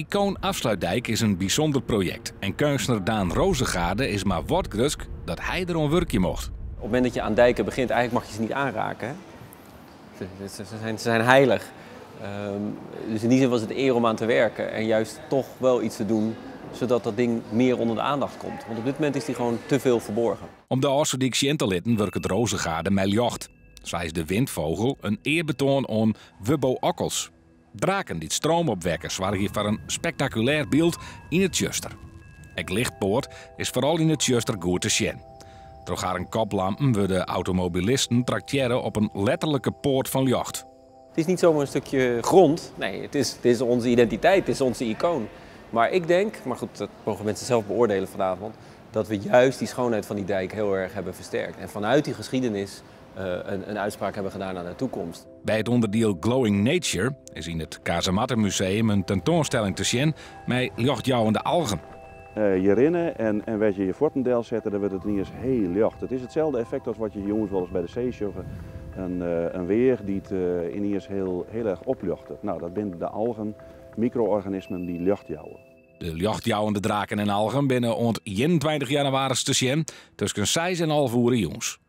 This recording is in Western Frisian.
Icoon Afsluitdijk is in bysûnder projekt en keunstner Daan Roosegaarde is mar wat grutsk dat hy deroan wurkje mocht. Op het moment dat je aan dijken begint, eigenlijk mag je ze niet aanraken. Hè? Ze zijn heilig. Dus in die zin was het eer om aan te werken en juist toch wel iets te doen zodat dat ding meer onder de aandacht komt. Want op dit moment is die gewoon te veel verborgen. Om de Ofslútdyk sjen te litten wurket Roosegaarde mei ljocht. Sa is de windvogel in earbetoan oan Wubbo Ockels. Draken dy't stroom opwekke soargje foar in spektakulêr byld yn it tsjuster. Ek Lichtpoort is foaral yn it tsjuster goed te sjen. Troch harren koplampen wurde automobilisten traktearre op in letterlike poart fan ljocht. Het is niet zomaar een stukje grond. Nee, het is onze identiteit, het is onze icoon. Maar ik denk, maar goed, dat mogen mensen zelf beoordelen vanavond, dat we juist die schoonheid van die dijk heel erg hebben versterkt. En vanuit die geschiedenis een uitspraak hebben gedaan naar de toekomst. By it ûnderdiel Glowing Nature is yn it Kazemattenmuseum in tentoanstelling te sjen mei ljochtjouwende algen. Je rinne en wêr't je je fuotten delsette, dan wurdt it ynienen hiel ljocht. It is itselde effekt as wat je jûns wolris by de see sjogge. In weach dy't ynienen hiel, hiel erch opljochtet. No, dat binne de algen, mikro-organismen dy't ljocht jouwe. De ljochtjouwende draken en algen binne oant 21 jannewaris te sjen tusken 6 en 11 oere jûns.